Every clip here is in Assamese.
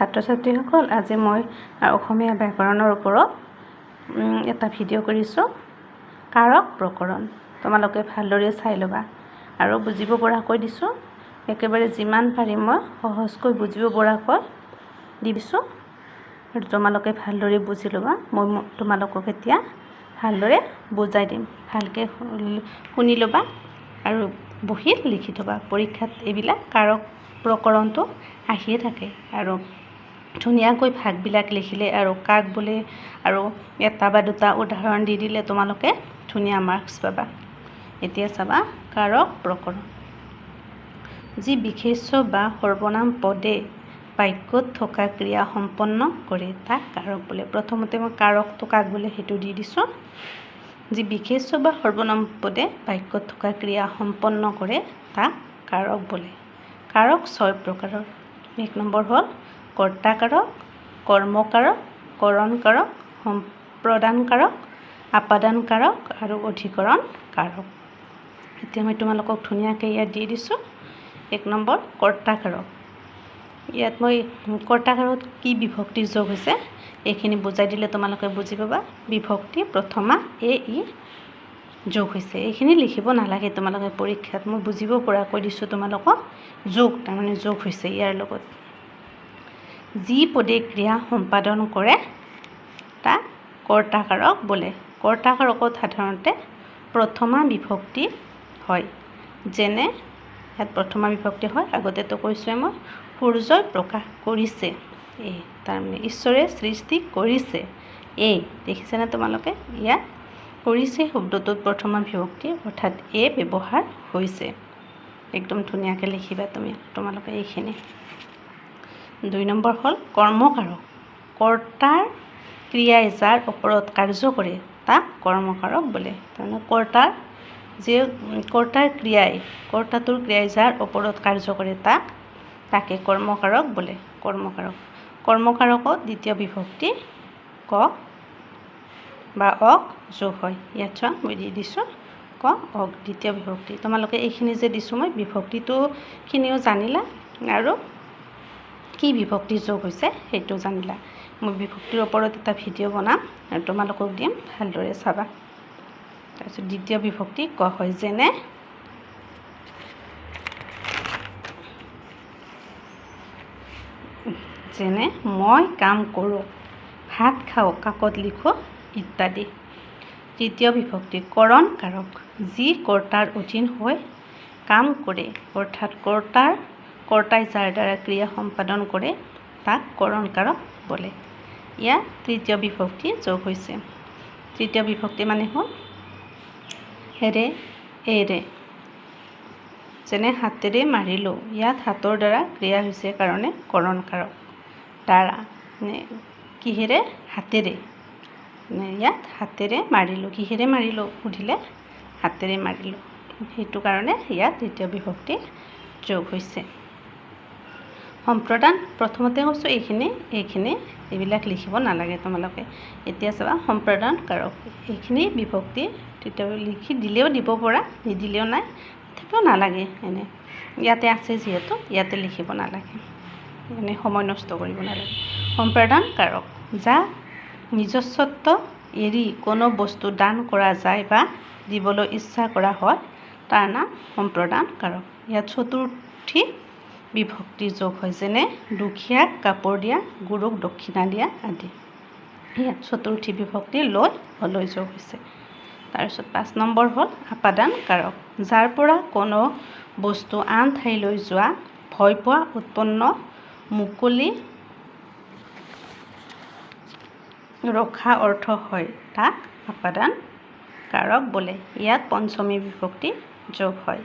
ছাত্ৰ ছাত্ৰীসকল, আজি মই অসমীয়া ব্যাকৰণৰ ওপৰত এটা ভিডিঅ' কৰিছোঁ। কাৰক প্ৰকৰণ তোমালোকে ভালদৰে চাই ল'বা আৰু বুজিব পৰাকৈ দিছোঁ। একেবাৰে যিমান পাৰিম মই সহজকৈ বুজিব পৰাকৈ দিছোঁ আৰু তোমালোকে ভালদৰে বুজি ল'বা। মই তোমালোকক এতিয়া ভালদৰে বুজাই দিম, ভালকৈ শুনি ল'বা আৰু বহীত লিখি থ'বা। পৰীক্ষাত এইবিলাক কাৰক প্ৰকৰণটো আহিয়ে থাকে আৰু ধুনীয়াকৈ ভাগবিলাক লিখিলে আৰু কাক বোলে আৰু এটা বা দুটা উদাহৰণ দি দিলে তোমালোকে ধুনীয়া মাৰ্কছ পাবা। এতিয়া চাবা কাৰক প্ৰকৰণ। যি বিশেষ্য বা সৰ্বনাম পদে বাক্যত থকা ক্ৰিয়া সম্পন্ন কৰে তাক কাৰক বোলে। প্ৰথমতে মই কাৰকটো কাক বোলে সেইটো দি দিছোঁ। যি বিশেষ্য বা সৰ্বনাম পদে বাক্যত থকা ক্ৰিয়া সম্পন্ন কৰে তাক কাৰক বোলে। কাৰক ছয় প্ৰকাৰৰ। এক নম্বৰ হ'ল কৰ্তাকাৰক, কৰ্মকাৰক, কৰণকাৰক, সম্প্ৰদানকাৰক, আপাদানকাৰক আৰু অধিকৰণ কাৰক। এতিয়া মই তোমালোকক ধুনীয়াকৈ ইয়াত দি দিছোঁ। এক নম্বৰ কৰ্তাকাৰক। ইয়াত মই কৰ্তাকাৰকত কি বিভক্তি যোগ হৈছে এইখিনি বুজাই দিলে তোমালোকে বুজি পাবা। বিভক্তি প্ৰথমা এ ই যোগ হৈছে। এইখিনি লিখিব নালাগে তোমালোকে পৰীক্ষাত, মই বুজিব পৰাকৈ দিছোঁ তোমালোকক। যোগ তাৰমানে যোগ হৈছে ইয়াৰ লগত। যি পদে ক্ৰিয়া সম্পাদন কৰে তাক কৰ্তাকাৰক বোলে। কৰ্তাকাৰকত সাধাৰণতে প্ৰথমা বিভক্তি হয়। যেনে ইয়াত প্ৰথমা বিভক্তি হয়, আগতেতো কৈছোঁৱে মই, সূৰ্যই প্ৰকাশ কৰিছে, এই তাৰমানে ঈশ্বৰে সৃষ্টি কৰিছে। এই দেখিছেনে তোমালোকে, ইয়াত কৰিছে শব্দটোত প্ৰথমা বিভক্তি অৰ্থাৎ এ ব্যৱহাৰ হৈছে। একদম ধুনীয়াকৈ লিখিবা তুমি তোমালোকে এইখিনি। দুই নম্বৰ হ'ল কৰ্মকাৰক। কৰ্তাৰ ক্ৰিয়াই যাৰ ওপৰত কাৰ্য কৰে তাক কৰ্মকাৰক বোলে। তাৰমানে কৰ্তাৰ যে কৰ্তাৰ ক্ৰিয়াই, কৰ্তাটোৰ ক্ৰিয়াই যাৰ ওপৰত কাৰ্য কৰে তাকে কৰ্মকাৰক বোলে। কৰ্মকাৰক, কৰ্মকাৰকত দ্বিতীয় বিভক্তি ক বা অক যোগ হয়। ইয়াত চোৱা মই দি দিছোঁ ক অক দ্বিতীয় বিভক্তি। তোমালোকে এইখিনি যে দিছোঁ মই বিভক্তিটোখিনিও জানিলা আৰু কি বিভক্তি যোগ হৈছে সেইটো জানিলা। মই বিভক্তিৰ ওপৰত এটা ভিডিঅ' বনাম আৰু তোমালোকক দিম, ভালদৰে চাবা। তাৰপিছত দ্বিতীয় বিভক্তি ক হয়। যেনে যেনে মই কাম কৰোঁ, ভাত খাওঁ, কাকত লিখোঁ ইত্যাদি। তৃতীয় বিভক্তি কৰণ কাৰক। যি কৰ্তাৰ অধীন হৈ কাম কৰে অৰ্থাৎ কৰ্তাই যাৰ দ্বাৰা ক্ৰিয়া সম্পাদন কৰে তাক কৰণ কাৰক বোলে। ইয়াত তৃতীয় বিভক্তি যোগ হৈছে। তৃতীয় বিভক্তি মানে হ'ল হেৰে এৰে। যেনে হাতেৰে মাৰিলোঁ, ইয়াত হাতৰ দ্বাৰা ক্ৰিয়া হৈছে কাৰণে কৰণ কাৰক। দ্বাৰা মানে কিহেৰে, হাতেৰে। ইয়াত হাতেৰে মাৰিলোঁ, কিহেৰে মাৰিলোঁ সুধিলে হাতেৰে মাৰিলোঁ, সেইটো কাৰণে ইয়াত তৃতীয় বিভক্তি যোগ হৈছে। সম্প্ৰদান, প্ৰথমতে কৈছোঁ এইখিনি এইখিনি এইবিলাক লিখিব নালাগে তোমালোকে। এতিয়া চাবা সম্প্ৰদান কাৰক, এইখিনি বিভক্তি তেতিয়া লিখি দিলেও দিব পৰা, নিদিলেও নাই, তথাপিও নালাগে। এনে ইয়াতে আছে যিহেতু ইয়াতে লিখিব নালাগে, এনে সময় নষ্ট কৰিব নালাগে। সম্প্ৰদান কাৰক, যা নিজস্বত্ব এৰি কোনো বস্তু দান কৰা যায় বা দিবলৈ ইচ্ছা কৰা হয় তাৰ নাম সম্প্ৰদান কাৰক। ইয়াত চতুৰ্থী বিভক্তি যোগ হয়। যেনে দুখীয়াক কাপোৰ দিয়া, গুৰুক দক্ষিণা দিয়া আদি। ইয়াত চতুৰ্থী বিভক্তি লৈ হলৈ যোগ হৈছে। তাৰপিছত পাঁচ নম্বৰ হ'ল আপাদান কাৰক। যাৰ পৰা কোনো বস্তু আন ঠাইলৈ যোৱা, ভয় পোৱা, উৎপন্ন, মুকলি ৰখা অৰ্থ হয় তাক আপাদান কাৰক বোলে। ইয়াত পঞ্চমী বিভক্তি যোগ হয়।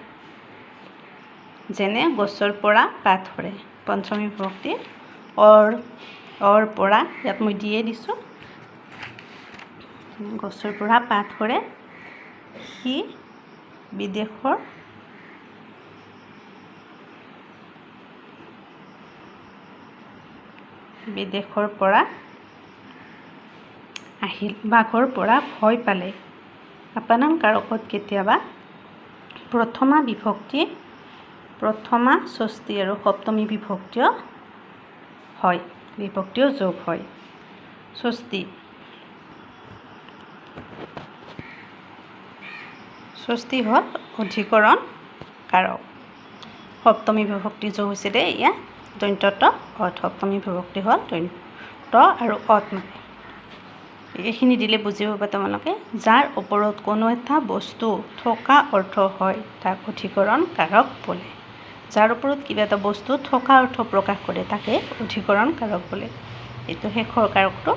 যেনে গছৰ পৰা পাত সৰে, পঞ্চমী বিভক্তি অৰ পৰা, ইয়াত মই দিয়ে দিছোঁ, গছৰ পৰা পাত সৰে, সি বিদেশৰ বিদেশৰ পৰা আহিল, বাঘৰ পৰা ভয় পালে। আপাদান কাৰকত কেতিয়াবা প্ৰথমা বিভক্তি, প্ৰথমা, ষষ্ঠী আৰু সপ্তমী বিভক্তিও হয়। বিভক্তিও যোগ হয়। ষষ্ঠী, ষষ্ঠী হ'ল অধিকৰণ কাৰক। সপ্তমী বিভক্তি যোগ হৈছে দেই ইয়াত দন্ত্য ত অত। সপ্তমী বিভক্তি হ'ল দন্ত্য আৰু অত। মানে এইখিনি দিলে বুজি পাবা তোমালোকে। যাৰ ওপৰত কোনো এটা বস্তু থকা অৰ্থ হয় তাক অধিকৰণ কাৰক বোলে। যাৰ ওপৰত কিবা এটা বস্তু থকা অৰ্থ প্ৰকাশ কৰে তাকে অধিকৰণ কাৰক বোলে। এইটো শেষৰ কাৰকটো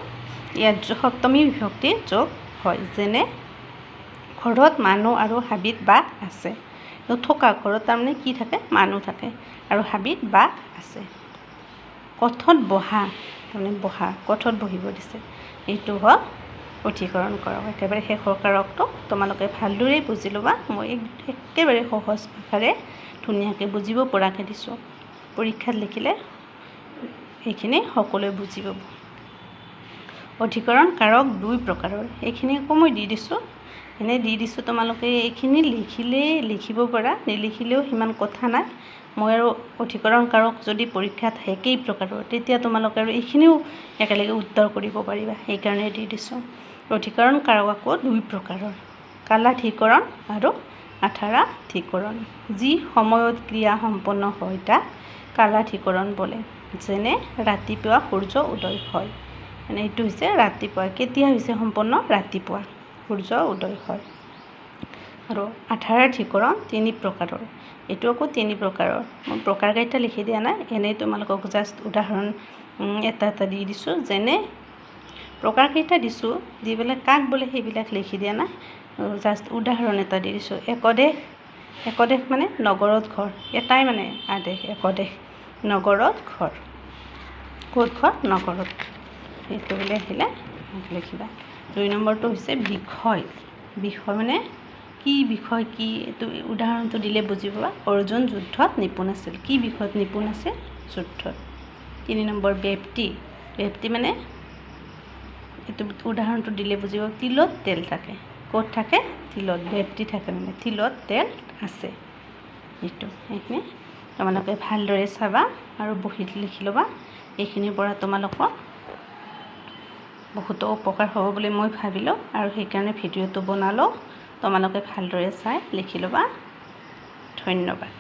ইয়াত সপ্তমী বিভক্তি যোগ হয়। যেনে ঘৰত মানুহ আৰু হাবিত বাঘ আছে। থকা ঘৰত তাৰমানে কি থাকে? মানুহ থাকে আৰু হাবিত বাঘ আছে। কঠত বহা, তাৰমানে বহা, কঠত বহিব দিছে। এইটো হ'ল অধিকৰণ কাৰক। একেবাৰে শেষৰ কাৰকটো তোমালোকে ভালদৰে বুজি ল'বা। মই একেবাৰে সহজ ভাষাৰে ধুনীয়াকৈ বুজিব পৰাকৈ দিছোঁ। পৰীক্ষাত লিখিলে এইখিনি সকলোৱে বুজি পাব। অধিকৰণ কাৰক দুই প্ৰকাৰৰ, এইখিনি আকৌ মই দি দিছোঁ, এনেই দি দিছোঁ। তোমালোকে এইখিনি লিখিলে লিখিব পাৰা, নিলিখিলেও সিমান কথা নাই। মই আৰু অধিকৰণ কাৰক যদি পৰীক্ষাত আহে কেই প্ৰকাৰৰ, তেতিয়া তোমালোকে আৰু এইখিনিও একেলগে উত্তৰ কৰিব পাৰিবা, সেইকাৰণে দি দিছোঁ। অধিকৰণ কাৰক আকৌ দুই প্ৰকাৰৰ, কালাধিকৰণ আৰু আঠাৰাধিকৰণ। যি সময়ত ক্ৰিয়া সম্পন্ন হয় তাক কালাধিকৰণ বোলে। যেনে ৰাতিপুৱা সূৰ্য উদয় হয়, মানে এইটো হৈছে ৰাতিপুৱা। কেতিয়া হৈছে সম্পন্ন? ৰাতিপুৱা সূৰ্য উদয় হয়। আৰু আঠাৰাধিকৰণ তিনি প্ৰকাৰৰ, এইটো আকৌ তিনি প্ৰকাৰৰ। মই প্ৰকাৰকেইটা লিখি দিয়া নাই, এনেই তোমালোকক জাষ্ট উদাহৰণ এটা এটা দি দিছোঁ। যেনে প্ৰকাৰকেইটা দিছোঁ, দি পেলাই কাক বোলে সেইবিলাক লিখি দিয়া নাই, জাষ্ট উদাহৰণ এটা দি দিছোঁ। একদেশ, একদেশ মানে নগৰত ঘৰ, এটাই মানে আদেশ, একদেশ নগৰত ঘৰ। ক'ত ঘৰ? নগৰত। সেইটো বুলি আহিলে লিখিবা। দুই নম্বৰটো হৈছে বিষয়। বিষয় মানে কি বিষয় কি, এইটো উদাহৰণটো দিলে বুজি পাবা। অৰ্জুন যুদ্ধত নিপুণ আছিল। কি বিষয়ত নিপুণ আছিল? যুদ্ধত। তিনি নম্বৰ ব্যক্তি। ব্যক্তি মানে এইটো উদাহৰণটো দিলে বুজি পাবা। তিলত তেল থাকে। ক'ত থাকে? তিলত। ব্যক্তি থাকে মানে তিলত তেল আছে। এইটো সেইখিনি তোমালোকে ভালদৰে চাবা আৰু বহীত লিখি ল'বা। এইখিনিৰ পৰা তোমালোকৰ বহুতো উপকাৰ হ'ব বুলি মই ভাবিলোঁ আৰু সেইকাৰণে ভিডিঅ'টো বনালোঁ। তোমালোকে ভালদৰে চাই লিখি ল'বা। ধন্যবাদ।